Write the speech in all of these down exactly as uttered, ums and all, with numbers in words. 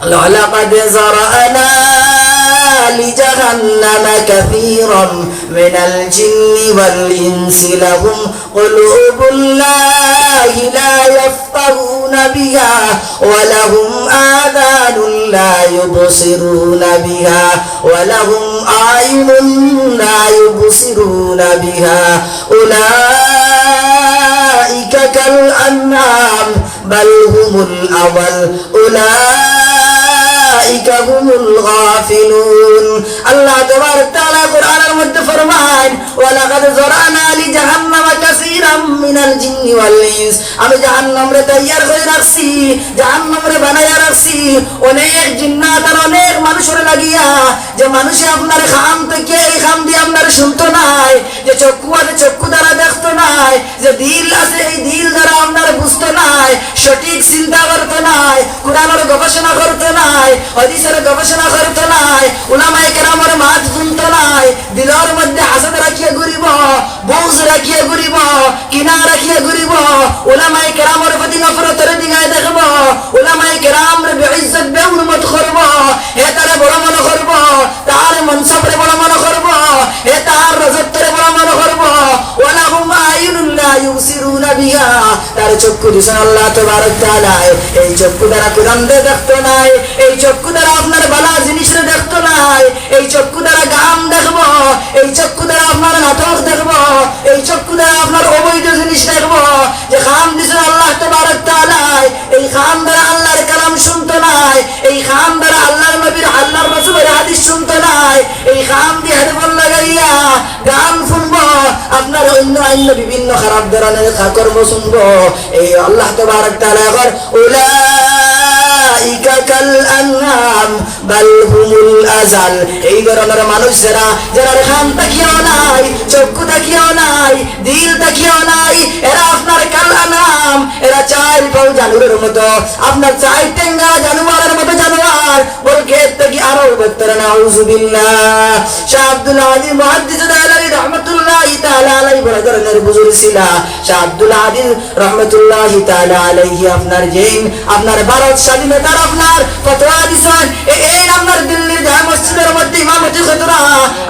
ولقد ذرأنا لجهنم كثيرا من الجن والإنس لهم قلوب لا يفقهون بها ولهم آذان لا يبصرون بها ولهم أعين لا يبصرون بها أولئك كالأنعام بل هم الأضل أولئك هم الغافلون। আল্লাহ তাবারাক তাআলা কোরআনর মধ্যে ফরমাইন, ولقد ذرأنا لجهنم كثيرا من الجن والإنس। আমি জাহান্নামরে তৈয়ার করি রাখছি, জাহান্নামরে বানাইয়া রাখছি অনেক জিন্নাত আর অনেক মানুষরে লাগিয়া, যে মানুষে আপনার খাম থাকিয়া এই খাম দি আপনার শুনতো নায়, যে চক্ষু আছে চক্ষু দ্বারা দেখতো নায়, যে দিল আছে এই দিল দ্বারা আপনার বুঝতো নায়, সঠিক চিন্তা করতো নায়, কোরআনর গবেষণা করতো নায়, হাদিসর গবেষণা করতো নায়, উলামায়ে কেরামর মাত শুনতো নায়, দিলর মধ্যে হাসদ রাখিয়া ঘুরিব, বুগজ রাখিয়া ঘুরিব, কিনা রাখিয়া ঘুরিব, উলামায়ে কেরামর প্রতি নফরতর দিগায় দেখব, উলামায়ে কেরামরে বেইজ্জত বেহুরমত করব, হে তারে বড় মনে করব, তার মনসবরে বড় মনে করব, হে তার রাজত্বরে বড় মনে করব। ولهم أعين لا يبصرون بها। তার চক্ষু দিছইন আল্লাহ তাবারাক তাআলায়, এই চক্ষু দ্বারা কোরআনরে দেখতো নায়, এই চক্ষু দ্বারা আপনার বালা জিনিসরে দেখতো নায়, এই চক্ষু দ্বারা গান দেখব, এই চক্ষু দ্বারা আপনার নাটক দেখব, এই চক্ষু দ্বারা আপনার অবৈধ জিনিস দেখব, যে খাম দিছইন আল্লাহ তাবারাক তাআলায়, এই খাম দ্বারা আল্লাহর কালাম শুনতো নায়, এই খাম দ্বারা আল্লাহর নবীর, আল্লাহর রাসূলর হাদিস শুনতো নায়, এই খাম দি হেডফোন লাগাইয়া গান শুনব, আপনার অন্য অন্য বিভিন্ন খারাপ ধরনের কা-, কর্ম শুনব। এই আল্লাহ তাবারাক তাআলা কর, أولئك كالأنعام بل هم أضل। এই ধরনের মানুষ যারা, যারার খান থাকিয়াও নাই, চক্ষু থাকিয়াও নাই, দিল থাকিয়াও নাই, এরা আপনার কাল আনআম, এরা চাইর পাও জানোয়ারের মতো, আপনার চাইর ঠেঙ্গা জানোয়ারের মতো জানোয়ার, বলকে এর থাকি আরো বদতর, নাউজুবিল্লাহ। শাহ আব্দুল আজিজ মুহাদ্দিস দেহলভী রহমতুল্লাহি তাআলা আলাইহি বড় ধরনের বুজুর্গ ছিলা। শাহ আব্দুল আজিজ রহমতুল্লাহি তাআলা আলাইহি আপনার যেইন আপনার ভারত স্বাধীনতার আপনার ফতোয়া দিছইন, এ-, এইন আপনার দিল্লির জামে মসজিদর মধ্যে ইমামতি করতরা,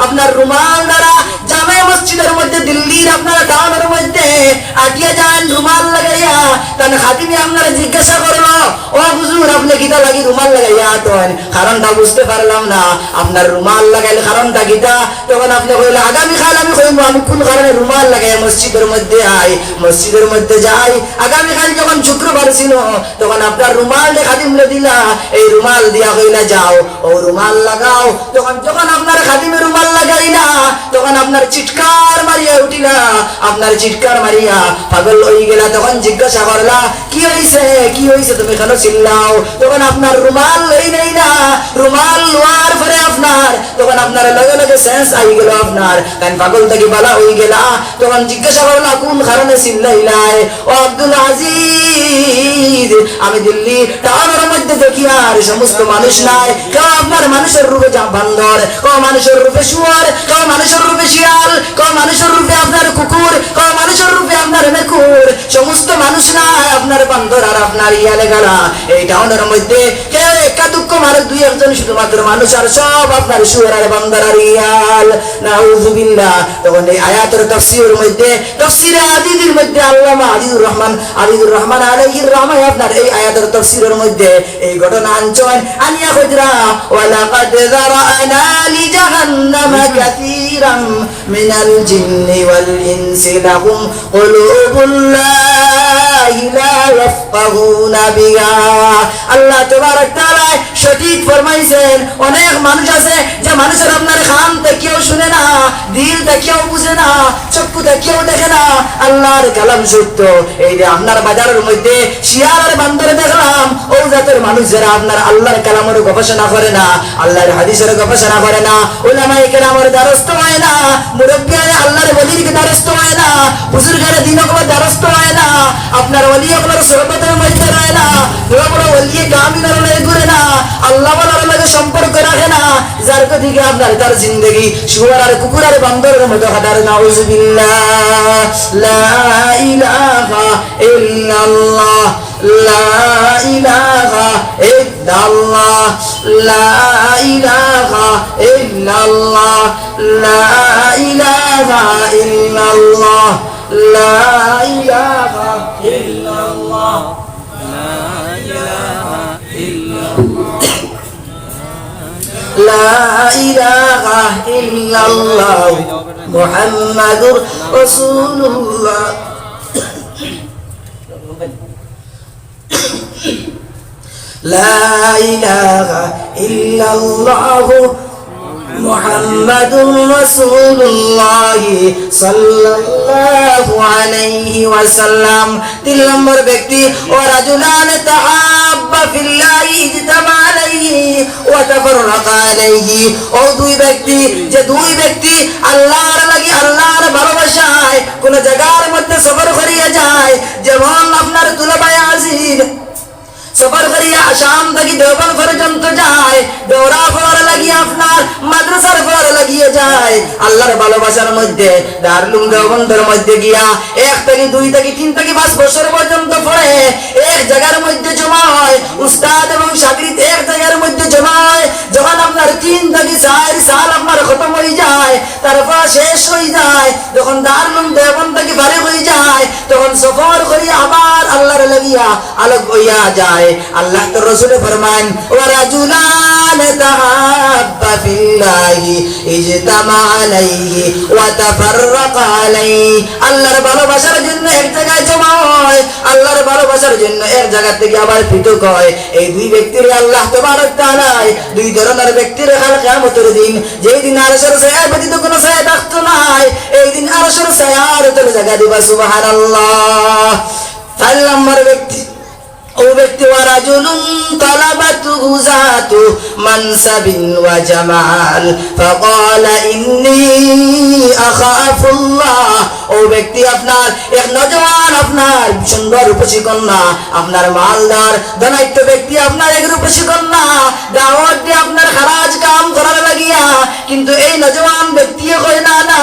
আপনার রুমাল দ্বারা জামে মসজিদর মধ্যে দিল্লির আপনার টাউনর মধ্যে আটিয়া যাইন রুমাল লাগাইয়া, তান খাদিমে আপনারে জিজ্ঞাসা করলো, "ও হুজুর, আপনে কিতা লাগি রুমাল লাগাইয়া আটইন? কারণটা বুঝতে পারলাম না, আপনার রুমাল লাগাইল কারণটা কিতা?" তখন আপনে কইলা, "আগামীকাল আমি কইমু আমি কুন কারণে রুমাল লাগাইয়া মসজিদর মধ্যে আই, মসজিদর মধ্যে যাই। আগামীকাল যখন শুক্রবার ছিল, তখন আপনার রুমাল দে খাদিমরে দিলা, এই রুমাল দিয়া কইলা যাও, ও রুমাল লাগাও।" তখন যখন আপনার খাদিমে রুমাল লাগাইলা, তখন আপনার চিৎকার মারিয়া উঠিলা, আপনার চিৎকার মারিয়া পাগল অইগেলা। তখন জিজ্ঞাসা করলা, "কি অইছে, কি অইছে, তুমি কেনে চিল্লাও?" তখন আপনার রুমাল লই নাই না, রুমাল লওয়ার পরে আপনার, তখন আপনার লগে লগে সেন্স আই গেল আপনার, কারণ পাগল থাকি বালা অইগেলা। তখন জিজ্ঞাসা করলা, "কুন কারণে চিল্লাইলায়?" "ও আব্দুল আজিজ, আমি দিল্লি টাউনর মধ্যে দেখি আর সমস্ত মানুষ নাই, কেউ আপনার মানুষর রূপে যা বান্দর, কেউ মানুষর রূপে শুয়োর, কেউ মানুষর রূপে শিয়াল, কেউ মানুষর রূপে আপনার কুকুর, কেউ মানুষর রূপে আপনার মেকুর, সমস্ত মানুষ নাই, আপনার বান্দর আর আপনার ইয়ালে গালা। এই টাউনর মধ্যে কেউ একা দুক্কা মানুষ, দুই একজন শুধুমাত্র মানুষ, আর সব আপনার শুয়োর আর বান্দর আর ইয়াল।" নাউজুবিল্লাহ। তখন এই আয়াতর তাফসীরর মধ্যে, তাফসীরে আজিজর মধ্যে আল্লামা আজিজুর রহমান, আজিজুর রহমান আলাইহির রহমায় আপনার এই আয়াতর তাফসীরর মধ্যে এই ঘটনা আনছইন, আনিয়া কইরা, "ولقد ذرأنا لجهنم كثيرا من الجن والإنس لهم قلوب لا يفقهون بها।" আল্লাহ তাবারাক তাআলা সঠিক ফরমাইছইন, অনেক মানুষ আছে যে মানুষর আপনার কান থাকিয়াও শুনে না, দিল থাকিয়াও বুঝে না, চক্ষু থাকিয়াও দেখে না। আল্লাহর কালাম সত্য। এই যে আপনার বাজারর মধ্যে শিয়াল আর বান্দর দেখলাম, অউ জাতর মানুষ যারা আপনার আল্লাহর কালামর গবেষণা করে না, আল্লাহর হাদিসর গবেষণা করে না, উলামায়ে কেরামর দ্বারস্থ অয় না, মুরব্বিয়ানে আল্লাহর ওলির দ্বারস্থ অয় না, বুজুর্গানে দ্বীন অকলর দ্বারস্থ অয় না, আপনার ওলি অকলর সোহবতর মধ্যে রয় না, বড় বড় ওলিয়ে কামিলর লগে ঘুরে না, আল্লাহওয়ালার লগে সম্পর্ক রাখে না, যার গতিকে আপনার তার জিন্দেগি শুয়োর আর কুকুর আর বান্দরর মতো কাটার। নাউজুবিল্লাহ। লা ইলাহা ইল্লাল্লাহ। لا إله إلا الله، لا إله إلا الله، لا إله إلا الله، لا إله إلا الله، لا إله إلا الله، لا إله إلا الله، محمد رسول الله. لا إله إلا الله محمد رسول الله صلى الله عليه وسلم। তিন নম্বর ব্যক্তি, ورجلان تحابا في الله اجتمعا عليه وتفرقا عليه। ও দুই ব্যক্তি, যে দুই ব্যক্তি আল্লাহর লাগি, আল্লাহর ভালোবাসায় কোন জায়গার মধ্যে সফর করিয়া যায়, যেমন আপনার দুলাভাই আজিজ সফর করিয়া আসাম থাকি দেওবন্দ পর্যন্ত যায়, দৌড়া পড়ার লাগিয়া আপনার মাদ্রাসার পড়ার লাগিয়া যায়, আল্লাহর ভালোবাসার মধ্যে, দারুল উলুম দেওবন্দর মধ্যে গিয়া এক থাকি দুই থাকি তিন থাকি পাঁচ বছর পর্যন্ত পড়ে, এক জায়গার মধ্যে জমা হয়, উস্তাদ এবং শাগরিদ এক জায়গার মধ্যে জমা হয়। যখন আপনার তিন থাকি চার সাল আপনার খতম হয়ে যায়, তারপর শেষ হয়ে যায়, যখন দারুল উলুম দেওবন্দ থাকি ফারিগ হয়ে যায়, তখন সফর করি আবার আল্লাহর লাগিয়া আলোক হইয়া যায়। আল্লাহ তো রসুলে ফরমান, ورجلان تحابا في الله اجتمعا عليه وتفرقا عليه। আল্লাহর ভালোবাসার জন্য এক জায়গায় জমা হয়, আল্লাহর ভালোবাসার জন্য এক জায়গা থেকে আবার পৃথক হয়। এই দুই ব্যক্তিরে আল্লাহ তাবারক তাআলায় দুই ধরনের ব্যক্তিরে কাল কিয়ামতের দিন, যেই দিন আরশের ছায়া ব্যতীত কোনো ছায়া থাকতো নাই, এই দিন আরশের ছায়ার তলে জায়গা দিবা। সুবহানাল্লাহ। চার নম্বর ব্যক্তি, ও ব্যক্তি, ورجل طلبته ذات منصب وجمال فقال إني أخاف الله। ও ব্যক্তি, আপনার এক নওজোয়ান, আপনার সুন্দর রূপসী কন্যা, আপনার মালদার ধনাঢ্য ব্যক্তি, আপনার এক রূপসী কন্যা দাওয়াত দিয়ে আপনার খারাজ কাম করার লাগিয়া, কিন্তু এই নওজোয়ান ব্যক্তি কয়, "না, না,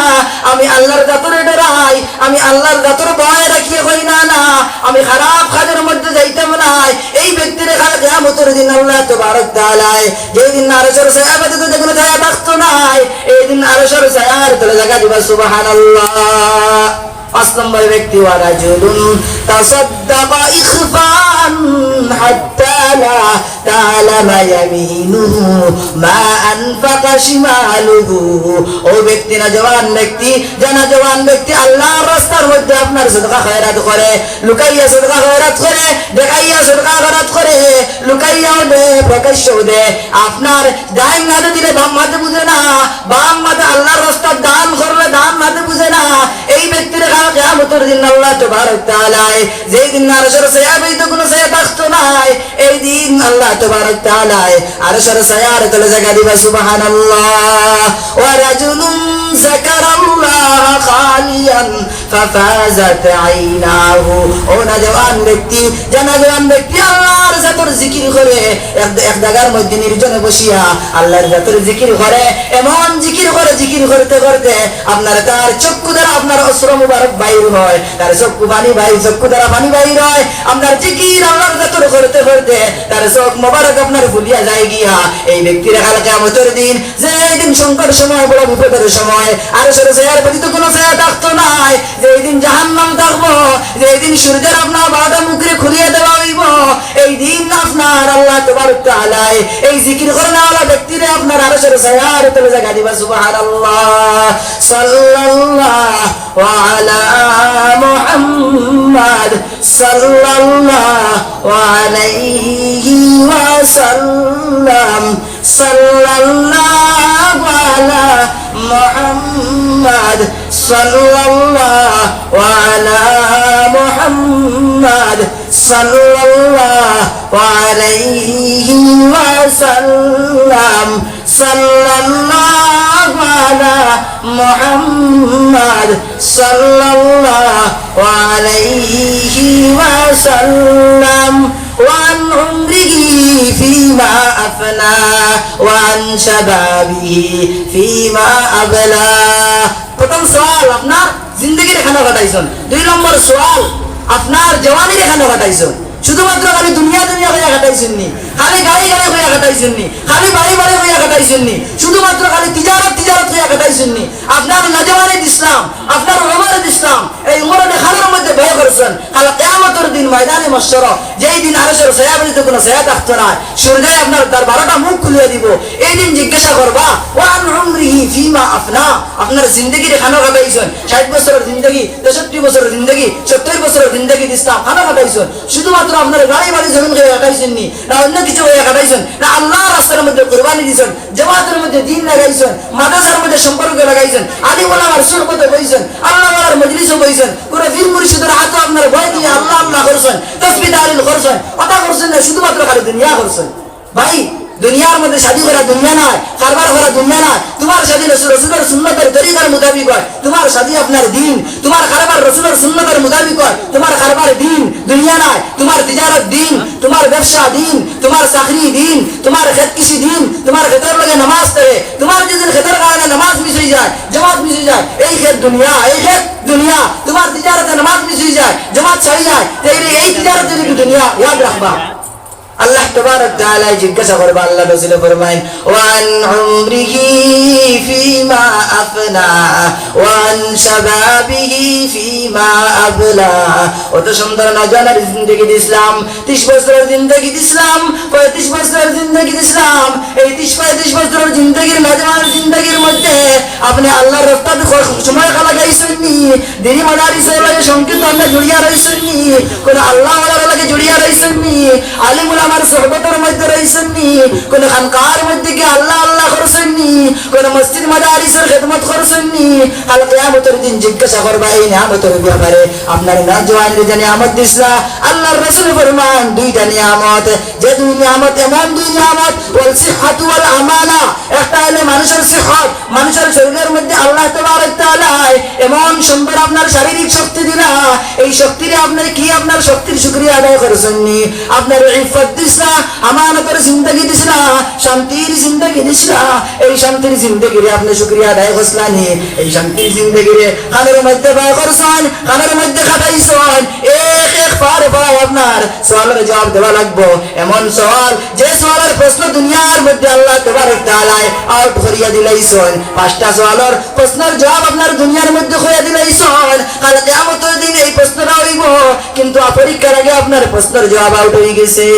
আমি আল্লাহর জাতরে ডরাই, আমি আল্লাহর জাতর ভয় রাখিয়া কই, না, না, আমি খারাপ কাজের মধ্যে যাইতাম নায়।" এই ব্যক্তিরে কাল কিয়ামতের দিন আল্লাহ তাবারক তাআলায়, যেই দিন আরশের ছায়া ব্যতীত যে কোনো ছায়া থাকতো নায়, এই দিন আরশের ছায়ার তলে জায়গা দিবা। সুবহানাল্লাহ। পাঁচ নম্বর ব্যক্তি, ورجل تصدق إخفاء حتى لا تعلم يمينه ما أنفق شماله। ও ব্যক্তি, নওজোয়ান ব্যক্তি, যে নওজোয়ান ব্যক্তি আল্লাহর রাস্তার মধ্যে আপনার সদকা খয়রাত করে, লুকাইয়া সদকা খয়রাত করে, দেখাইয়া সদকা খয়রাত করে, লুকাইয়াও দে, প্রকাশ্যও দে, আপনার ডাইন হাতে দিলে বাম হাতে বুঝে না, বাম হাতে আল্লাহর রাস্তার দান করলে ডান হাতে বুঝে না, এই ব্যক্তিরে কাল কিয়ামতের দিন আল্লাহ তাবারক তাআলায়, যেই দিন আরশের ছায়া ব্যতীত কোনো ছায়া থাকতো নায়, এই দিন আল্লাহ তাবারক তাআলায় আরশের ছায়ার তলে জায়গা দিবা। সুবহানাল্লাহ। ورجل ذكر الله خاليا ففاضت عيناه। ও নওজোয়ান ব্যক্তি, যে নওজোয়ান ব্যক্তি আল্লাহর জাতর জিকির করে, এক, এক জায়গার মধ্যে নির্জনে বসিয়া আল্লাহর জাতর জিকির করে, এমন জিকির করে, জিকির করতে করতে আপনার তার চক্ষু দ্বারা আপনার অশ্রু মুবারক বাইর হয়, তার চক্ষু পানি বাইর, চক্ষু দ্বারা পানি বাইর হয়, আপনার জিকির আল্লাহর জাতর করতে করতে তার চোখ মুবারক আপনার ফুলিয়া যায় গিয়া। এই ব্যক্তিরে কাল কিয়ামতের দিন, যেই দিন সংকট সময়, বড় বিপদের সময়, আরশের ছায়ার ব্যতীত কোনো ছায়া থাকতো নায়, যেই দিন জাহান্নাম থাকবো, যেই দিন সূর্যের আপনার বারোটা মুখরে খুলিয়া দেওয়া হইব, এই দিন আপনার আল্লাহ তাবারক তাআলায় এই জিকির করনেওয়ালা ব্যক্তিরে আপনার আরশের ছায়ার তলে জায়গা দিবা। সুবহানাল্লাহ। সাল্লাল্লাহু আলা মুহাম্মাদ, সাল্লাল্লাহু আলাইহি ওয়াসাল্লাম। সাল্লাল্লাহু আলা মুহাম্মাদ, সাল্লাল্লাহু আলা মুহাম্মাদ, সাল্লাল্লাহু আলাইহি ওয়াসাল্লাম। সাল্লাল্লাহু আলা মুহাম্মাদ, সাল্লাল্লাহু আলাইহি ওয়াসাল্লাম। وعن عمره فيما أفنى، وعن شبابه فيما أبلى। প্রথম সওয়াল, আপনার জিন্দেগিরে কেনে কাটাইছইন? দুই নম্বর সওয়াল, আপনার জওয়ানিরে কেনে কাটাইছইন? শুধুমাত্র খালি দুনিয়া দুনিয়া কইয়া কাটাইছইন নি, খালি গাড়ি গাড়ি কইয়া কাটাইছইন নি, খালি বাড়ি বাড়ি কইয়া কাটাইছইন নি, শুধুমাত্র খালি তিজারত তিজারত কইয়া কাটাইছইন নি। আপনার নওজোয়ানি দিছলাম, আপনার উমর দিছলাম, এই উমরে খালর মধ্যে ব্যয় করছইন। কাল কিয়ামতর দিন ময়দানে মাহশর, যেই দিন আরশর ছায়ার নিচে কুনু ছায়া থাকতো নায়, সূর্যে আপনার তার বারোটা মুখ খুলিয়া দিবো, এই দিন জিজ্ঞাসা করবা, "ওয়া আন উমরিহি ফিমা আফনা", আপনার জিন্দেগিরে খানো কাটাইছইন, ষাইট বছরর জিন্দেগি, তেষট্টি বছরর জিন্দেগি, সত্তইর বছরর জিন্দেগি দিছলাম, খানো কাটাইছইন। শুধুমাত্র আপনার গাড়ি বাড়ি জমিন কইয়া কাটাইছইন নি, না অইন্য কিছু কইয়া কাটাইছইন, না আল্লার রাস্তার মধ্যে কুরবানি দিছইন, জামাতর মধ্যে দিন লাগাইছইন, মাদ্রাসার মধ্যে সম্পর্ক লাগাইছইন, আলিম ওলামার সুহবতে বইছইন, আল্লাহ ওয়ালার মজলিসো বইছইন, কুনু পীর মুর্শিদর আতো আপনার বয় দিয়া আল্লাহ আল্লাহ করছইন, তসবি তাহলিল করছইন, অতা করছইন না, শুধুমাত্র খালি দুনিয়া করছইন। ভাই, দুনিয়ার মধ্যে শাদি করা দুনিয়া নায়, কারবার করা দুনিয়া নায়। তুমার শাদি রসুল, রসুলর সুন্নতর তরিকার মুতাবিক অয়, তুমার শাদি আপনার দিন। তুমার কারবার রসুলর সুন্নতর মুতাবিক অয়, তুমার কারবার দিন, দুনিয়া নায়। তুমার তিজারত দিন, তুমার ব্যবসা দিন, তুমার চাকরি দিন, তুমার খেত কৃষি দিন, তুমার খেতর লগে নামাজ থাকে। তুমার যেদিন খেতর কারণে নামাজ মিস অইযায়, জামাত মিস অইযায়, এই খেত দুনিয়া, এই খেত দুনিয়া। তুমার তিজারতে নামাজ মিস অইযায়, জামাত ছাড়ি যায়, তাইলে এই তিজারত যদি দুনিয়া, ইয়াদ রাখবা। আল্লাহ তাবারাক তাআলায় জিজ্ঞাসা করবা, আল্লার রসুলে ফরমাইন, "ওয়া আন উমরিহি ফিমা আফনা, ওয়া আন শাবাবিহি ফিমা আবলা।" অত সুন্দর নওজোয়ানর জিন্দেগি দিছলাম, তিশ বছরর জিন্দেগি দিছলাম, পয়ত্রিশ বছরর জিন্দেগি দিছলাম। এই তিশ পয়ত্রিশ বছরর জিন্দেগির, নওজোয়ানর জিন্দেগির মধ্যে আপনে আল্লার রাস্তাত খ-, সময় লাগাইছইন নি? দিনি মাদারিসর লগে সংক্ষিপ্ত আপনে জুড়িয়া রইছইন নি? কুনু আল্লাহ ওয়ালার লগে জুড়িয়া রইছইন নি? আলিম উলামার সোহবতর মধ্যে রইছইন নি? কুনু খানকার মধ্যে গিয়া আল্লাহ আল্লাহ করছইন নি? কুনু মসজিদ মাদারিসর খেদমত করছইন নি? কাল কিয়ামতর দিন জিজ্ঞাসা করবা এই নিয়ামতর ব্যাপারে। আপনার নওজোয়ানরে যে নিয়ামত দিছলা, আল্লার রসুল ফরমান, দুইটা নিয়ামত, যে দুই নিয়ামত, এমন দুই নিয়ামত, ওয়াল সিহহাতু ওয়াল আমানা, একটা অইলো মানুষর সিহহত, মানুষর শরীরর মধ্যে আল্লাহ তাবারাক তাআলায় এমন সুন্দর আপনার শারীরিক শক্তি দিলা, এই শক্তিরে আপনার কি আপনার শক্তির শুকরিয়া আদায় করছইন নি? আপনার ইফফত দিছলা, আমানতর জিন্দেগি দিছলা, শান্তির জিন্দেগি দিছলা, এই শান্তির জিন্দেগিরে আপনে শুকরিয়া আদায় করছলা নি? এই শান্তির জিন্দেগিরে খানোর মধ্যে ব্যয় করছইন, খানোর মধ্যে কাটাইছইন, এক এক পার পায় আপনার সওয়ালর জবাব দেওয়া লাগবো। এমন সওয়াল, যে সওয়ালর প্রশ্ন দুনিয়ার মধ্যে আল্লাহ তাবারাক তাআলায় আউট করিয়া দিলাইছইন। পাঁচটা সওয়ালর প্রশ্নর জবাব আপনার দুনিয়ার মধ্যে কইয়া দিলাইছইন, কাল কিয়ামতর দিন এই প্রশ্নটা অইবো, কিন্তু পরীক্ষার আগে আপনার প্রশ্নর জবাব আউট অইগেছে।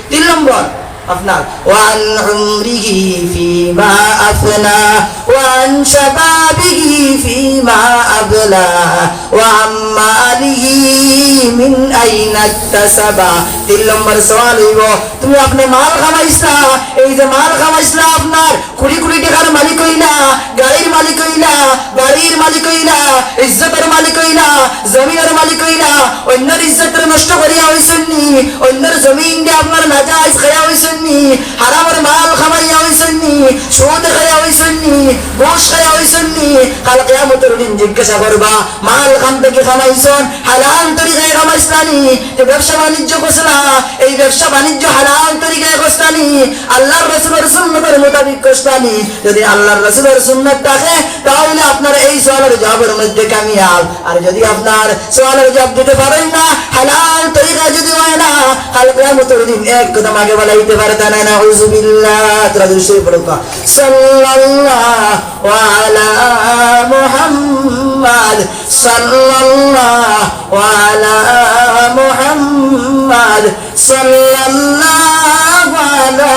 তিন নম্বর আপনার, "ওয়া আন উমরিহি ফিমা আফনা, ওয়া আন শাবাবিহি ফিমা আবলা, ওয়া আন মালিহি মিন আইনা ইকতাসাবা।" তিন নম্বর সওয়াল অইবো, তুমি আপনে মাল কামাইছলা, এই যে মাল কামাইছলা, আপনার কুড়ি কুড়ি টেকার মালিক অইলা, গাড়ির মালিক অইলা, বাড়ির মালিক অইলা, ইজ্জতর মালিক অইলা, জমিনর মালিক অইলা, অইন্যর ইজ্জতরে নষ্ট করিয়া অইছইন নি, অইন্যর জমিন দিয়া আপনার নাজাইজ খাইয়া অইছইন নি, হারামর মাল কামাইয়া অইছইন নি, সুদ খাইয়া অইছইন নি, ঘুষ খাইয়া অইছইন নি, কাল কিয়ামতর দিন জিজ্ঞাসা করবা, মাল কান থাকি কামাইছইন, হালাল তরিকায় কামাইছলা নি, তে ব্যবসা বাণিজ্য করছলা, এই ব্যবসা বাণিজ্য হালাল তরিকায় করছলা নি, আল্লার রসুলর সুন্নতর মোতাবিক করছলা নি? যদি আল্লার রসুলর সুন্নত থাকে, তাহলে আপনার এই সওয়ালর জবাবর মধ্যে কামিয়াব। আর যদি আপনার সওয়ালর জবাব দিতে পারইন না, হালাল তরিকা যদি অয় না, কাল কিয়ামতর দিন এক কদম আগে বাড়াইতে পারতা না। নাউজুবিল্লাহ। তোরা দুরূদ শরীফ পড়ুক্কা। সাল্লাল্লাহু আলা মুহাম্মাদ, সাল্লাল্লাহু আলা মুহাম্মাদ, সাল্লাল্লাহু আলা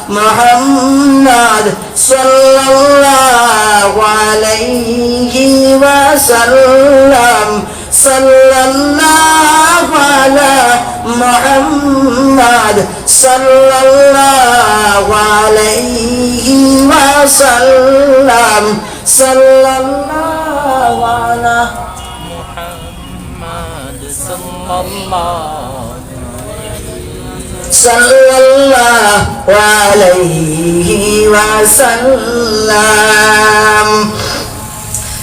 মুহাম্মাদ, সাল্লাল্লাহু আলাইহি ওয়াসাল্লাম, সাল্লাল্লাহু আলা মুহাম্মাদ, সাল্লাল্লাহু আলাইহি ওয়াসাল্লাম, সাল্লাল্লাহু আলা মুহাম্মাদ, সাল্লাল্লাহু সাল্লাল্লাহু আলাইহি ওয়াসাল্লাম।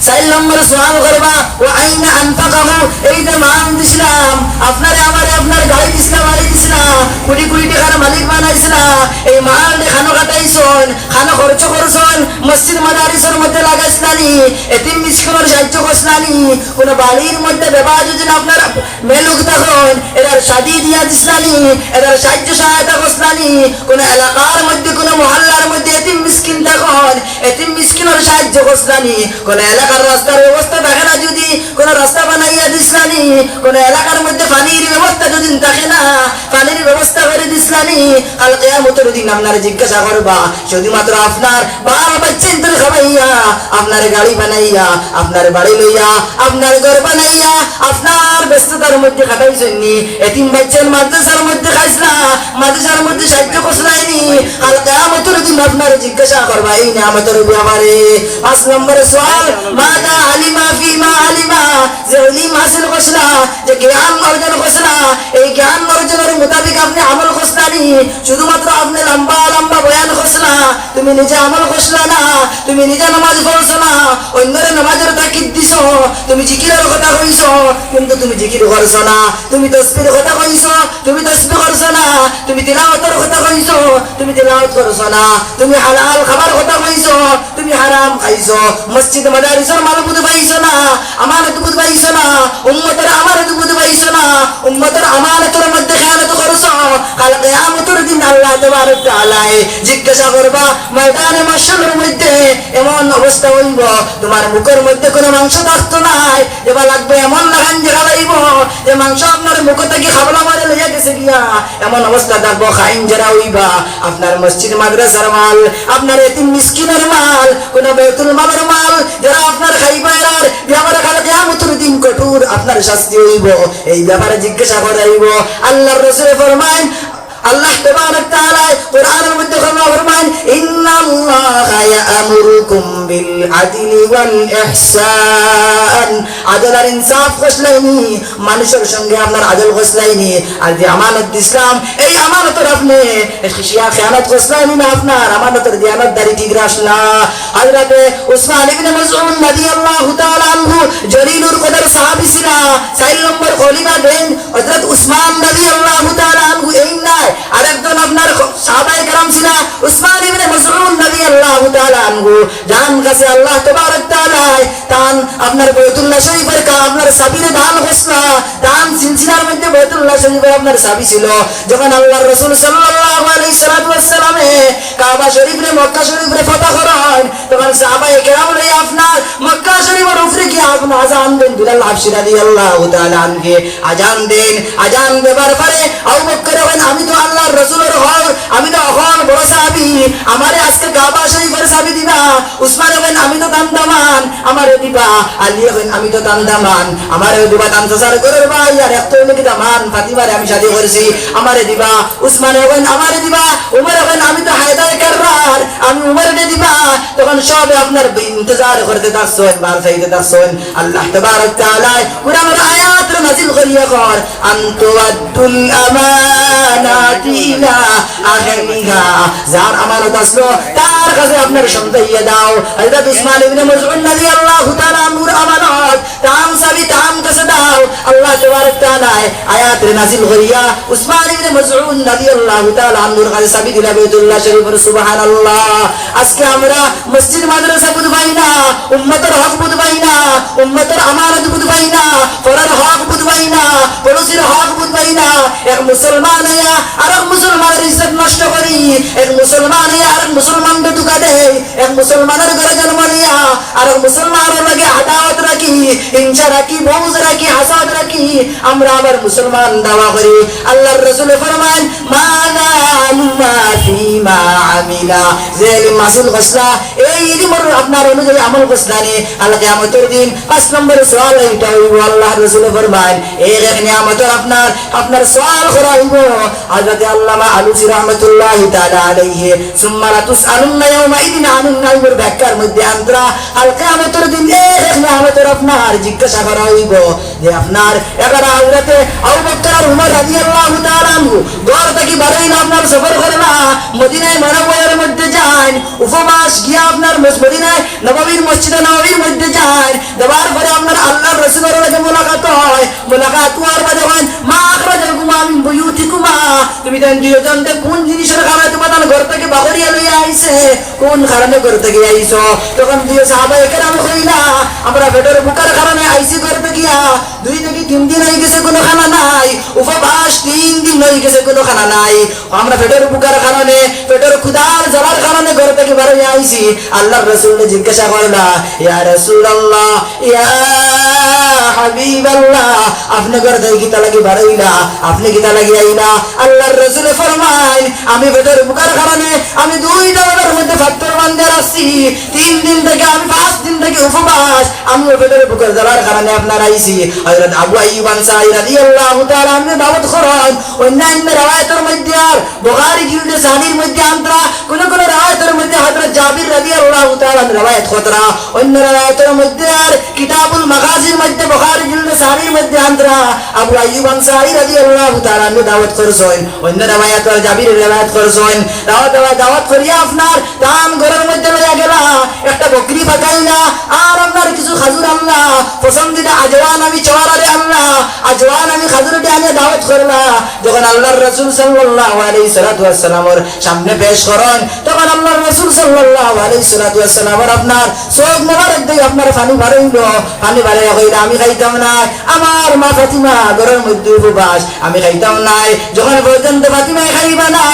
চাইর নম্বর সওয়াল করবা, "ওয়া আইনা আনফাকাহু?" এই যে মাল দিছলাম, আপনারে আমারে আপনার গাড়ি দিছলা, বাড়ি দিছলা, কুড়ি কুড়ি টেকার মালিক বানাইছলা, এই মাল খানো খাটাইছইন, খানো খরচ করছইন, মসজিদ মাদারিসর মধ্যে লাগাইছলানি, এতিম মিসকিনর সাহায্য করছলানি, কুনু বাড়ির মধ্যে বেবা যদি আপনার মেলুক থাকইন, এরার শাদি দিয়া দিছলানি, এরার সাহায্য সহায়তা করছলানি, কুনু এলাকার মধ্যে, কুনু মহল্লার মধ্যে এতিম মিসকিন থাকইন, এতিম মিসকিনর সাহায্য করছলানি, কুনু এলাকার রাস্তার ব্যবস্থা থাকে না যদি, কুনু রাস্তা বানাইয়া দিছলানি, কুনু এলাকার মধ্যে পানির ব্যবস্থা যদি থাকে না, পানির ব্যবস্থা করি দিছলানি, কাল কিয়ামতর দিন আপনারে জিজ্ঞাসা করবা, শুধুমাত্র আপনার বাল বাচ্চাইন্তরে খাবাইয়া, আপনার গাড়ি বানাইয়া, আপনার বাড়ি লইয়া, আপনার ঘর বানাইয়া, আপনার ব্যস্ততার মধ্যে খাটাইছইননি, এতিম বাচ্চাইন মাদ্রাসার মধ্যে খাইছলা, মাদ্রাসার মধ্যে সাহায্য করছলাইনি, কাল কিয়ামতর দিন আপনারে জিজ্ঞাসা করবা এই নিয়ামতর ব্যাপারে। পাঁচ নম্বর সওয়াল, মাযা আলিমা ফিমা আলিমা, যে ইলিম হাসিল করছলা, যে জ্ঞান অর্জন করছলা, এই জ্ঞান অর্জনর মোতাবেক আপনে আমল করছলানি, শুধুমাত্র আপনে লম্বা লম্বা বয়ান করছলা, তুমি নিজে আমল করছলা না, তুমি নিজে নামাজ পড়ছো না, অইন্যরে নামাজর তাকিদ দিছো, তুমি জিকিরর কথা কইছো, কিন্তু তুমি জিকির করছো না, তুমি তসবির কথা কইছো, তুমি তসবি করছো না, তুমি তিলাওয়াতর কথা কইছো, তুমি তিলাওয়াত করছো না, তুমি হালাল খাবার কথা কইছো, তুমি হারাম খাইছো, মসজিদ মাদারিসর মাল বুঝ পাইছো না, আমানত বুঝ পাইছো না, উম্মতর আমানত বুঝ পাইছো না, উম্মতর আমানতর মধ্যে খেয়ানত করছো। কাল কিয়ামতর দিন আল্লাহ তাবারক তাআলায় জিজ্ঞাসা করবা, ময়দানে মাহশরর মধ্যে এমন অবস্থা অইবো, তুমার মুখর মধ্যে কুনু মাংস থাকতো নায়, যেবা লাগবো এমন লাখান জাগা পাইবো, যে মাংস আপনার মুখ থাকি খাবলা মারে লইয়া গেছে গিয়া। এমন অবস্থা থাকবো, খাইন যারা অইবা, আপনার মসজিদ মাদ্রাসার মাল, আপনার এতিম মিসকিনর মাল, কুনু বায়তুল মালর মাল, যারা আপনার খাইবা এরার ব্যাপারে কাল কিয়ামতর দিন কঠোর আপনার শাস্তি অইবো। এই ব্যাপারে জিজ্ঞাসা করা অইবো। আল্লাহর রসুলে ফরমাইন, আল্লাহ তাবারক তাআলায় কোরআনর মধ্যে ফরমা-, ফরমাইন, "ইন্নাল্লাহা ইয়া'মুরুকুম বিল আদলি ওয়াল ইহসান।" আদল আর ইনসাফ করছলাইনি, মানুষর সঙ্গে আপনার আদল করছলাইনি, আর যে আমানত দিছলাম, এই আমানতর আপনে খিয়া-, খেয়ানত করছলাইনি না, আপনার আমানতর দিয়ানতদারি ঠিক রাখলা। হযরতে উসমান ইবনে মাজউন রাদিয়াল্লাহু তাআলা আনহু জলিলুল কদর সাহাবী ছিলা, চাইর নম্বর খলিফা দেন হযরত উসমান রাদিয়াল্লাহু তাআলা আনহু। এই নাই, আরেকজন আপনার খ-, সাহাবায়ে কেরাম ছিলা, উসমান ইবনে মাজউন রাদিয়াল্লাহু তাআলা আনহু। যান কাছে আল্লাহ তাবারক তাআলায় তান আপনার বায়তুল্লাহ শরীফর কা-, আপনার চাবিরে দান করছলা, তান সিলসিলার মধ্যে বায়তুল্লাহ শরীফর আপনার চাবি ছিল। যখন আল্লাহর রাসূল সাল্লাল্লাহু আলাইহি সাল্লাতু ওয়াস সালামে কাবা শরীফরে, মক্কা শরীফরে ফাতাহ করাইন, তখন সাহাবায়ে কেরাম লইয়া আপনার মক্কা শরীফর উপরে গিয়া আপনার আজান দেন বিলাল হাবশী রাদিয়াল্লাহু তাআলা আনহুকে। আজান দেন, আজান দেবার পরে আবু বকরে কইন, "আমি তো আল্লাহর রাসূলর হক, আমি তো অখন বড় সাহাবী, আমারে আজকে কাবা শরীফর চাবি দিবা।" উসমানে কইন, "আমি তো তান দামান, আমারে দিবা।" আলীয়ে কইন, "আমি তো তান দামান, আমারে দিবা।" তান চাচার ঘরর ভাই আর এক তো অইলো কি দামান, ফাতিমারে আমি শাদি করছি, আমারে দিবা। উসমানে কইন, "আমারে দিবা।" উমরে কইন, "আমি তো হায়দারে কাররার, আমি উমরে দিবা।" তখন সবে আপনার ইন্তজার করতে থাকছইন, বার চাইতে থাকছইন। আল্লাহ তাবারক তাআলায় কোরআনর আয়াত নাজিল করিয়া কর, "আন তুআদ্দুল আমানাতি ইলা আহলিহা।" যার আমানত আছলো, তার কাছে আপনার সমজাইয়া দাও। হযরত উসমান ইবনে মজউন রাদিয়াল্লাহু তাআলা আনহুর আমানত, তান চাবি তান কাছে দাও। আল্লাহ তাবারক তাআলায় আয়াত নাজিল করিয়া উসমান ইবনে মজউন রাদিয়াল্লাহু তাআলা আনহুর কাছে চাবি দিলা বায়তুল্লাহ শরীফর। সুবহানাল্লাহ। আজকে আমরা মসজিদ মাদ্রাসা বুঝ পাই না, উম্মতর হক বুঝ পাই না, উম্মতর আমানত বুঝ পাই না, পরর হক বুঝ পাই না, পড়োশির হক বুঝ পাই না। এক মুসলমান অইয়া আরক মুসলমানর ইজ্জত নষ্ট করি, এক মুসলমান অইয়া আরক মুসলমানরে ধুকা দেই, এক মুসলমানর ঘরো জন্ম নিয়া আরক মুসলমানর লগে আদাওয়াত রাখি, হিংসা রাখি, বগজ রাখি, হাসাদ রাখি, আমরা আবার মুসলমান দাওয়া করি। আল্লাহর রাসূলে ফরমাইন, "মা নালুমা ফিমা আমিলা।" যে ইলিম হাসিল করছলা, এই ইলিমর আপনার অনুযায়ী আমল করছলানি, কাল কিয়ামতর দিন পাঁচ নম্বর সওয়াল ইটা অইবো। আল্লাহর রাসূলে ফরমাইন, এক এক নিয়ামতর আপনার, আপনার সওয়াল করা অইবো। হযরতে আল্লামা আলুসি রহমতুল্লাহি তাআলা আলাইহি, "সুম্মা লাতুসআলুন্না ইয়াওমাইদিন আনিন নাঈমর" ব্যাখ্যার মধ্যে আনতরা, কাল কিয়ামতর দিন এক এক নিয়ামতর আপনার জিজ্ঞাসা করা অইবো। যে আপনার এবারে হযরতে আবু বকর আর উমর রাদিয়াল্লাহু তাআলা আনহু ঘর থাকি বারইন, আপনার সফর করলা, মদিনায় মরবইয়ার মধ্যে যাইন, উপবাস গিয়া আপনার মস-, মদিনায় নববীর মসজিদে নববীর মধ্যে যাইন, যাওয়ার পরে আপনার আল্লাহর রাসূলর লগে মোলাকাত অয়, মোলাকাত অওয়ার বাদে কইন, "মা আখরাজাকুমা মিন বুয়ুতিকুমা?" তুমি তাইন দুইজনরে কুন জিনিসর কারণে তুমরা তান ঘর থাকি বাগরিয়া লইয়া আইছে, কুন কারণে ঘর থাকি আইছো? তখন দুইও সাহাবায়ে কেরামে কইলা, আমরা পেটর ভুকার কারণে আইছি ঘর থাকিয়া, দুই থাকি তিন দিন অইগেছে কুনু খানা নাই, উপবাস তিন দিন অইগেছে কুনু খানা নাই, আমরা পেটর ভুকার কারণে, পেটর ক্ষুধার জ্বালার কারণে ঘর থাকি বারইয়া আইছি। আল্লার রসুলরে জিজ্ঞাসা করলা, ইয়া রাসুলাল্লাহ, ইয়া হাবিবাল্লাহ, আপনে ঘর থাকি কিতা লাগি বারইলা? আপনে কিতা লাগি আইলা? আল্লার রসুলে ফরমাইন, আমি পেটর ভুকার কারণে আমি দুইটা অটার মধ্যে পাথর বান্ধিয়া রাখছি। তিন দিন থাকি, আমি পাঁচ দিন থাকি উপবাস, আমি পেটর ভুকার জ্বালার কারণে আপনার আইছি। হযরত আবু আইয়ুব আনসারী রাদিয়াল্লাহু তাআলা আনহু দাওয়াত করইন। অইন্য অইন্য রেওয়ায়তর মধ্যে আর বুখারী জিলদে সানির মধ্যে আনতরা, কুনু কুনু রেওয়ায়তর মধ্যে হযরত জাবির রাদিয়াল্লাহু তাআলা আনহু রেওয়ায়ত করতরা, অইন্য রেওয়ায়তর মধ্যে আর কিতাবুল মাগাজির মধ্যে বুখারী জিলদে সানির মধ্যে আনতরা, আবু আইয়ুব আনসারী রাদিয়াল্লাহু তাআলা আনহু দাওয়াত করছইন। অইন্য রেওয়ায়ত আর জাবিরে রেওয়ায়ত করছইন। দাওয়াত, দাওয়াত, দাওয়াত করিয়া আপনার তান ঘরর মধ্যে লইয়া গেলা, একটা বকরি পাকাইলা, আর আপনার কিছু খাজুর আনলা, পছন্দিদা আজওয়ান আমি চওয়ারারে আনলা, আজওয়ান আমি খাজুররে আনিয়া দাওয়াত করলা। যখন আল্লার রসুল সাল্লাল্লাহু আলাইহি সালাতু ওয়াসসালামর সামনে পেশ করইন, তখন আল্লার রসুল সাল্লাল্লাহু আলাইহি সালাতু ওয়াসসালামর আপনার চউখ মোবারক দিয়া আপনার পানি বারইলো, পানি বারইয়া কইলা, আমি খাইতাম নায়, আমার মা ফাতিমা ঘরর মধ্যে উপবাস, আমি খাইতাম নায়। যখন পর্যন্ত ফাতিমায় খাইবা না,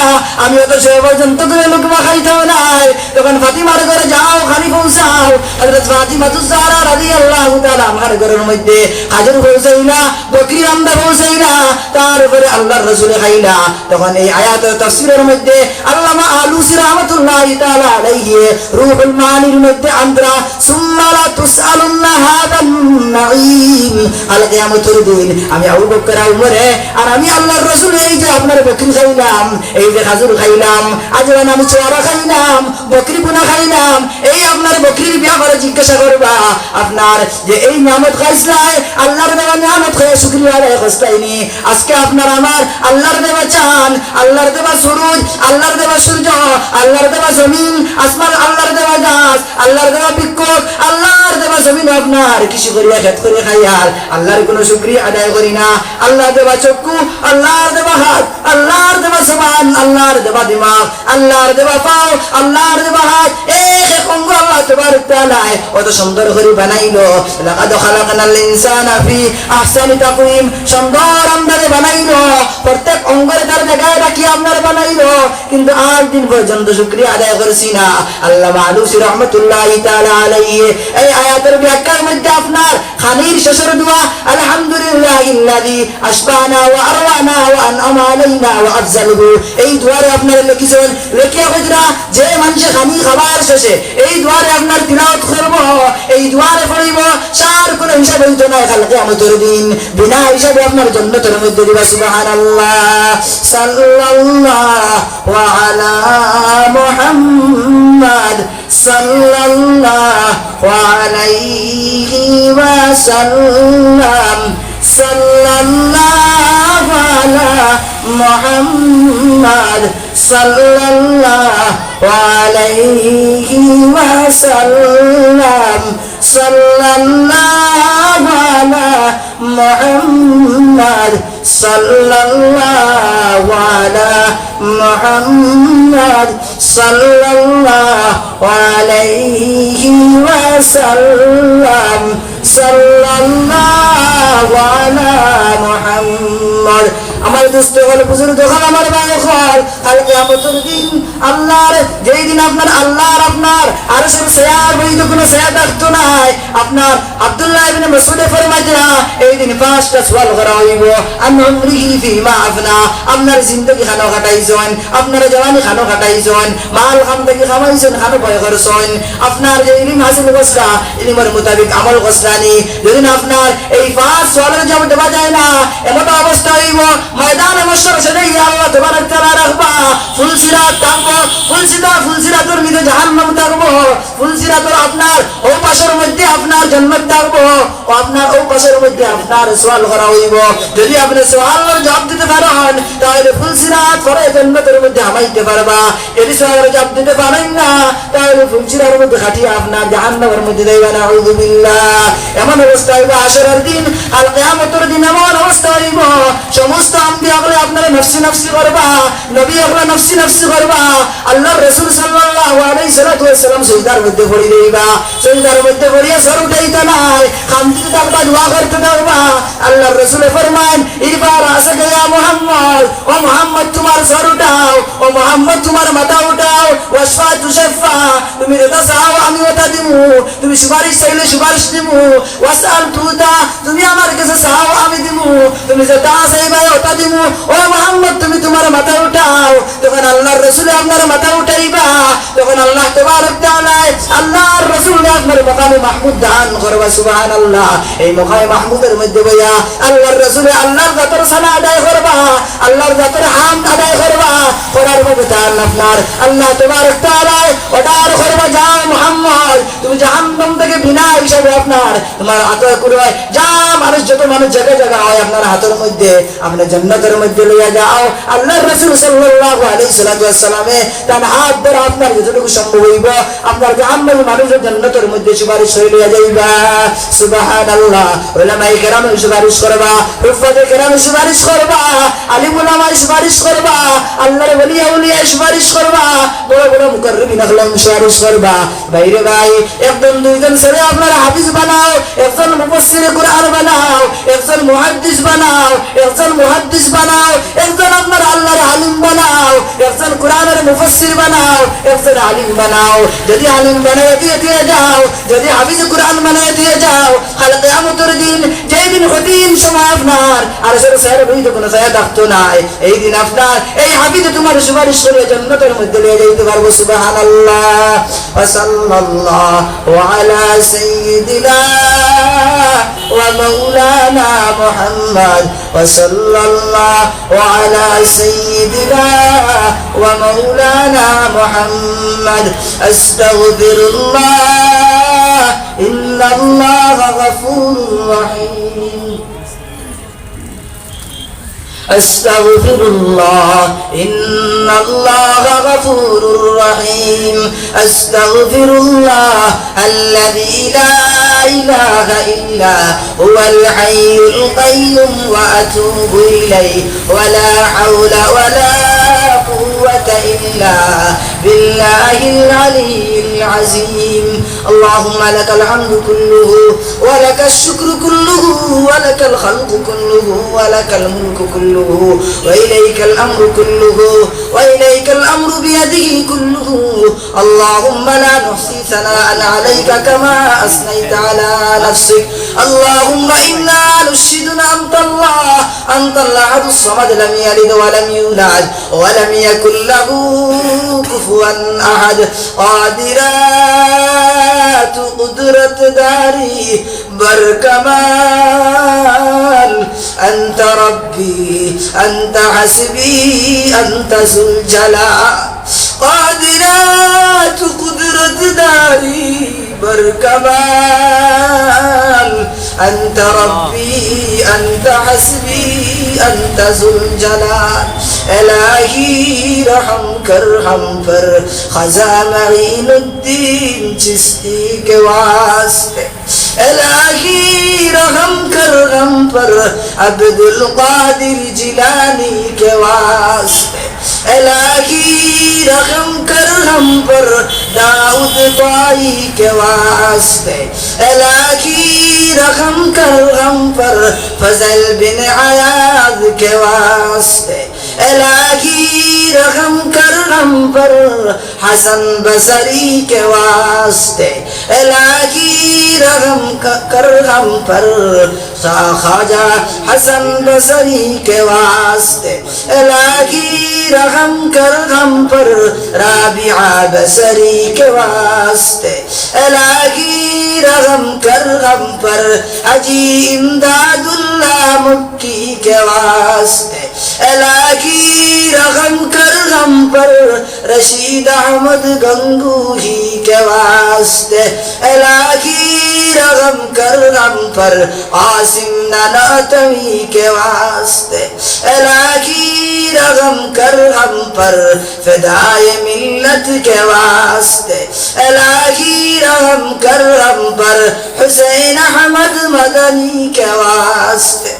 আমি অত সময় পর্যন্ত কুনু লুকমা খাইতাম নায়। তখন ফাতিমার ঘরো যাও, খানি পৌঁছাও। হযরত ফাতিমাতুজ জাহরা রাদিয়াল্লাহু তাআলা আনহার ঘরর মধ্যে খাজুর পৌঁছাইলা, বকরি রান্দা পৌঁছাইলা, তারপরে আল্লার রসুলে খাইলা। তখন এই আয়াতর তাফসীরর মধ্যে আল্লামা আলুসী রহমতুল্লাহি তাআলা আলাইহি রুহুল মাআনির মধ্যে আনতরা, সুম্মা লাতুসআলুন্না হাদান নাঈম। কাল কিয়ামতর দিন আমি আবু বকর, উমরে আর আমি আল্লার রসুলে এই যে আপনার বকরি খাইলাম, এই যে খাজুর খাইলাম, আজওয়ান আমি চওয়ারা খাইলাম, বকরি বুনা খাইলাম, এই আপনার বকরির ব্যাপারে জিজ্ঞাসা করবা। আপনার যে এই নিয়ামত খাইছলায়, আল্লার দেওয়া নিয়ামত খাইয়া শুকরিয়া আদায় করছলায় নি। আজকে আপনার আমার আল্লার দেওয়া চান, আল্লার দেওয়া সুরুজ, আল্লার দেওয়া সূর্য, আল্লার দেওয়া জমিন, আসমান, আল্লার দেওয়া গাছ, আল্লার দেওয়া বৃক্ষ, আল্লার দেওয়া জমিন আপনার কৃষি করিয়া খেত করিয়া খাইয়ার, আল্লার কুনু শুকরিয়া আদায় করি না। আল্লার দেওয়া চক্ষু, আল্লার দেওয়া হাত, আল্লার দেওয়া জবান, আল্লার দেওয়া দিমাগ, আল্লার দেওয়া পাও, আল্লার দেওয়া হাত, এক এক অঙ্গ আল্লাহ তাবারক তাআলায় অত সুন্দর করি বানাইলো। লাকাদ খালাকনাল ইনসানা ফি আহসানি তাকওয়িম। সুন্দর আমরারে বানাইলো, প্রত্যেক অঙ্গরে তার জাগায় রাখি আমরারে বানাইলো, কিন্তু আজ দিন পর্যন্ত শুকরিয়া আদায় করছি না। আল্লামা আলুসী রহমতুল্লাহি তাআলা আলাইহি এই আয়াতর ব্যাখ্যার মধ্যে আপনার খানির শেষর দোয়া, আলহামদুলিল্লাহিল্লাযী আশবা'না ওয়া আরওয়া'না ওয়া আন'আমা আলাইনা ওয়া আফজালহু। এই দোয়ারে আপনারে লেখিছইন, লেখিয়া কইতরা, যে মানষে খানি খাবার শেষে এই দোয়ারে আপনার তিলাওয়াত করবো, এই দোয়ারে পড়িবো, তার কুনু হিসাব অইতো নায় কাল কিয়ামতর দিন, বিনা হিসাবে আপনার জন্নতর মধ্যে দিবা। সুবহানাল্লাহ। সাল্লাল্লাহু আলা মুহাম্মাদ। সাল্লাল্লাহু আলাইহি ওয়াসাল্লাম। সাল্লাল্লাহু আলা মুহাম্মাদ। সাল্লাল্লাহু আলাইহি ওয়াসাল্লাম। সাল্লাল্লাহু আলা মুহাম্মাদ। সাল্লাল্লাহু আলা মুহাম্মাদ। সাল্লাল্লাহু আলাইহি ওয়াসাল্লাম। সাল্লাল্লাহু আলা মুহাম্মাদ। আমার দোস্ত অকল, বুজুর্গ অকল, আমার ভাই অকল, কাল কিয়ামতর দিন আল্লার, যেই দিন আপনার আল্লার আপনার আরশর ছায়ার বৈধ কুনু ছায়া থাকতো নায়। আপনার আব্দুল্লাহ ইবনে মাসউদে ফরমাইতরা, এই দিন পাঁচটা সওয়াল করা অইবো। আন উমরিহি ফিমা আফনা, আপনার জিন্দেগি খানো কাটাইছইন, আপনার জওয়ানি খানো কাটাইছইন, মাল কাম থাকি কামাইছইন, খানো ব্যয় করছইন, আপনার যে ইলিম হাসিল করছলা, ইলিমর মোতাবিক আমল করছলা নি? যদি না আপনার এই পাঁচ সওয়ালর জবাব দেওয়া যায় না, এমতো অবস্থা অইবো, ময়দানে মাহশর সেদিন আল্লাহ তাবারক তাআলা রাখবা, ফুলসিরাত থাকবো, ফুলসিরাত, ফুলসিরাতর নিচে জাহান্নাম থাকবো, ফুলসিরাতর আপনার অউ পাশর মধ্যে আপনার জান্নাত থাকবো। ও আপনার অউ পাশর মধ্যে আপনার সওয়াল করা অইবো। যদি আপনে সওয়ালর জবাব দিতে পারইন, তাইলে ফুলসিরাত পারে জান্নাতর মধ্যে হামাইতে পারবা। যদি সওয়ালর জবাব দিতে পারইন না, তাইলে ফুলসিরাতর মধ্যে কাটিয়া আপনার জাহান্নামর মধ্যে যাইবা, নাউযুবিল্লাহ। এমন অবস্থা অইবো হাশরর দিন, কাল কিয়ামতর দিন এমন অবস্থা অইবো, সমস্ত আম্বিয়া অকলে আপনারে নফসি নফসি করবা, নবী অকলে নফসি নফসি করবা। আল্লার রাসুল সাল্লাল্লাহু আলাইহি সাল্লাতু ওয়াসসালাম সজদার মধ্যে পড়ি যাইবা। সজদার মধ্যে পড়িয়া সর উঠাইতা নায়, কান্দিতে থাকবা, দোয়া করতে থাকবা। আল্লার রাসুলে ফরমাইন, "ইরফা রাসাকা ইয়া মুহাম্মদ, ও মুহাম্মদ তুমার সর উঠাও, ও মুহাম্মদ তুমার মাথা উঠাও, ওয়াশফা তুশাফফা, তুমি যেতা চাও আমি অতা দিমু, তুমি সুপারিশ চাইলে সুপারিশ দিমু, ওয়াসআল তুতা, তুমি আমার গেছে চাও আমি দিমু, তুমি যেতা চাইবায় অতা দিমু, ও মুহাম্মদ তুমি তুমার মাথা উঠাও।" তখন আল্লার রাসুলে আপনার মাথা উঠাইবা, তখন আল্লাহ তাবারক তাআলায় আল্লার রাসুলরে আপনার মাকামে মাহমুদ দান করবা, সুবহানাল্লাহ। এই মাকামে মাহমুদর মধ্যে বইয়া আল্লার রাসুলে আল্লার জাতর সানা আদায় করবা, আল্লার জাতর হামদ আদায় করবা, করার মধ্যে তান আপনার আল্লাহ তাবারক তাআলায় অর্ডার করবা, "যাও মুহাম্মদ, তুমি জাহান্নাম থাকি বিনা হিসাবে আপনার তুমার আতর কুড়ায় যা মানুষ, যত মানুষ জাগা জাগা অয় আপনার আতর মধ্যে, আপনে জান্নাতর মধ্যে লইয়া যাও।" আল্লার রাসুল সাল্লাল্লাহু আলাইহি সাল্লাতু ওয়াসসালামে তান আত ধরা আপনার যতটুকু সম্ভব অইবো, আপনার জাহান্নামী মানুষরে জান্নাতর মধ্যে সুপারিশ করি লইয়া যাইবা। সুবহানাল্লাহ। উলামায়ে কেরামে সুপারিশ করবা, হুফফাজে কেরামে সুপারিশ করবা, আলিম উলামায় সুপারিশ করবা, আল্লার ওলি আউলিয়ায় সুপারিশ করবা, বড় বড় মুকাররবিন আকরাম সুপারিশ করবা। ভাইরে ভাই, একজন দুইজন ছেলে আপনার হাফিজ বানাও, একজন মুফাসসিরে কুরআন বানাও, একজন মুহাদ্দিস বানাও, একজন মুহাদ্দিস বানাও, একজন আপনার আল্লার আলিম বানাও, একজন কুরআনর মুফাসসির বানাও, একজন আলিম বানাও। যদি আলিম বানাইয়া দিয়া দিয়া যাও, যদি হাফিজ কুরআন বানাইয়া দিয়া যাও, কাল কিয়ামতর দিন, যেই দিন কঠিন সময় আপনার আরশর ছায়ার তলে কুনু ছায়া থাকতো নায়, এই দিন আপনার এই হাফিজে তুমার সুপারিশ করিয়া জান্নাতর মধ্যে লইয়া যাইতে পারবো। সুবহানাল্লাহ। وصلى الله على سيدنا ومولانا محمد، وصلى الله على سيدنا ومولانا محمد. أستغفر الله، إن الله غفور رحيم. أستغفر الله، إن الله غفور رحيم. أستغفر الله الذي لا إله إلا هو الحي القيوم وأتوب إليه. ولا حول ولا قوة إلا بالله العلي العظيم. اللهم لك الحمد كله ولك الشكر كله ولك الخلق كله ولك الملك كله وإليك الأمر كله وإليك الأمر بيده كله. اللهم لا نحصي ثناء عليك كما أثنيت على نفسك. اللهم إنا نشهد أن أنت الله، أنت الأحد الصمد، لم يلد ولم يولد ولم يكن له كفوا أحد. قادرات قدرت داري بر كمال، أنت ربي، أنت حسبي، أنت ذو الجلال. قادرات قدرت داري بر كمال، أنت ربي، أنت حسبي، أنت ذو الجلال. الہی رحم کر ہم پر، خواجہ معین الدین چشتی کے واسطے۔ الہی رحم کر ہم پر، عبدالقادر جیلانی کے واسطے۔ الہی رحم کر ہم پر، داؤد طائی کے واسطے۔ الہی رحم کر ہم پر، فضل بن عیاض کے واسطے۔ الہی رحم کر ہم پر، حسن بصری کے واسطے۔ الہی رحم ک-، کر ہم پر، خواجہ حسن بصری کے واسطے۔ الہی رحم کر ہم پر، رابعہ بصری کے واسطے۔ الہی رحم کر ہم پر، حاجی امداد اللہ مکی کے واسطے۔ الٰہی رحم کر ہم پر، رشید احمد گنگوہی کے واسطے۔ الٰہی رحم کر ہم پر، عاصم نانوتوی کے واسطے۔ الٰہی رحم کر ہم پر، فدائے ملت کے واسطے۔ الٰہی رحم کر ہم پر، حسین احمد مدنی کے واسطے۔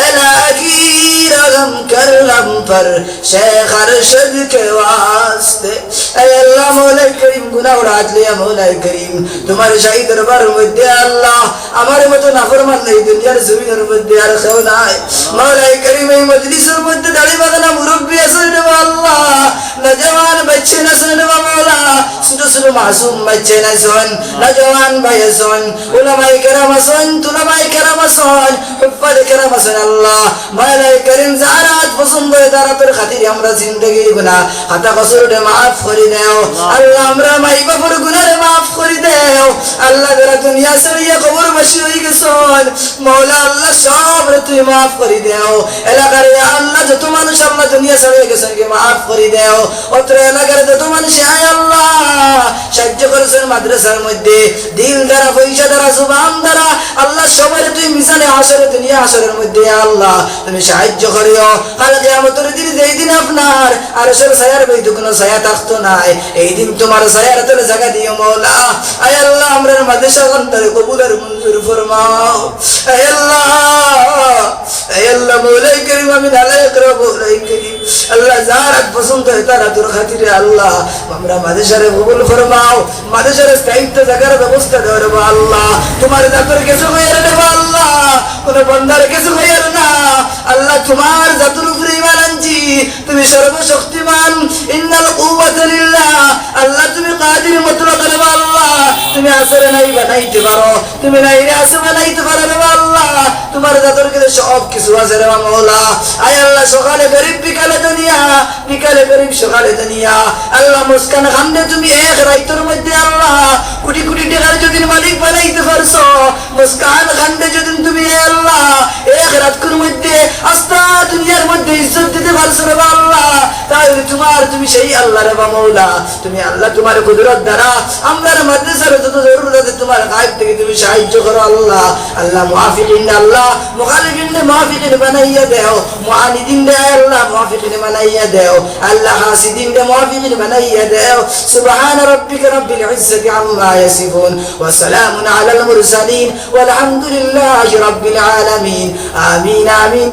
الٰہی رحم کر ہم پر، شیخ ارشد کے واسطے۔ اے আল্লাহ, মাওলায় করিম, গুনাহর হাত লইয়া মাওলায় করিম, তুমার শাহী দরবারর মধ্যে আল্লাহ, আমার মতো নাফরমান এই দুনিয়ার জমিনর মধ্যে আর কেউ নাই। মাওলায় করিম, এই মজলিসর মধ্যে দাড়ি বাঁধানা মুরব্বি আছইন রে বা আল্লাহ, নওজোয়ান বাইচ্চাইন আছইন রে বা মাওলা, ছোট ছোট মাসুম বাইচ্চাইন আছইন, নওজোয়ান ভাই আছইন, উলামায়ে কেরাম আছইন, তুলাবায়ে কেরাম আছইন, হুফফাজে কেরাম আছইন আল্লাহ। মাওলায় করিম, যার আত পছন্দ অয় তার আতর খাতিরে আমরার জিন্দেগির গুনাহ খাতা কসুররে মাফ করি দেও। আল্লাহ, আমরার মাই বাফর গুনাহরে মাফ করি দেও। আল্লাহ, যারা দুনিয়া ছাড়িয়া কবরবাসী অইগেছইন, মাওলা আল্লাহ, সবরে তুমি মাফ করি দেও। এলাকার ইয়া আল্লাহ, যত মানুষ আল্লাহ দুনিয়া ছাড়িয়া গেছইন গি মাফ করি দেও। অত্র এলাকার যত মানুষ, আয় আল্লাহ, সাহায্য করছইন মাদ্রাসার মধ্যে, দিল দ্বারা, পয়সা দ্বারা, জুবান দ্বারা, আল্লাহ, সবরে তুমি মিজানে হাশরে, দুনিয়া হাশরর মধ্যে, ইয়া আল্লাহ, তুমি সাহায্য করিও। কাল কিয়ামতর দিন, যেই দিন আপনার আরশর ছায়ার বাইদে কুনু ছায়া থাকতো নায়, এই দিন তুমার ছায়ার তলে জাগা দিও মাওলা। আয় আল্লাহ, আমরার মাদ্রাসা খানরে কবুল আর মঞ্জুর ফরমাও। আয় আল্লাহ, আয় আল্লাহ, মাওলায় করিম, আমি নালায়েক রে মাওলায় করিম। আল্লাহ, যার আত পছন্দ অয় তার আতর খাতিরে আল্লাহ, আমরার মাদ্রাসারে কবুল ফরমাও। মাদ্রাসার স্থায়িত্ব জাগার ব্যবস্থা দেও রে বা আল্লাহ। তুমার জাতর গেছে কইয়ার রে বা আল্লাহ, কুনু বন্দার গেছে কইয়ার না। আল্লাহ, তুমার জাতর উপরে ঈমান আনছি, তুমি সর্বশক্তিমান। ইন্নাল কুওয়াতা লিল্লাহ। আল্লাহ, তুমি কাদির মুতলাক রে বা আল্লাহ, তুমি আছারে নাই বানাইতে পারো, তুমি নাইরে আছে বানাইতে পারো রে বা আল্লাহ। তুমার জাতর গেছে সব কিছু আছে রে বা মাওলা। আয় আল্লাহ, সকালে গরিব বিকালে ধনী, বিকালে গরিব সকালে ধনী। আল্লাহ, মুস্কান খানরে তুমি এক রাইতর মধ্যে আল্লাহ কুটি কুটি টেকার যদি মালিক বানাইতে পারছো, মুস্কান খানরে যদি তুমি, এ আল্লাহ, এক রাইতর মধ্যে আস্তা দুনিয়ার মধ্যে ইজ্জত দিতে পারছো রে বা আল্লাহ, তাইলে তুমার, তুমি সেই আল্লাহ রে বা মাওলা। তুমি আল্লাহ, তুমার কুদরত দ্বারা আমরার মাদ্রাসার যত জরুরত আছে, তুমার গায়েব থাকি তুমি সাহায্য করো আল্লাহ। আল্লাহ, মুওয়াফিকিন আল্লাহ, মুখালিফিন মুওয়াফিকিন বানাইয়া দেও, মুআনিদিনরে আল্লাহ মুওয়াফিকিন বানাইয়া দেও, আল্লাহ হাসিদিনরে মুওয়াফিকিন বানাইয়া দেও। سبحان ربك رب العزة عما يصفون وسلام على المرسلين والحمد لله رب العالمين. آمين، آمين.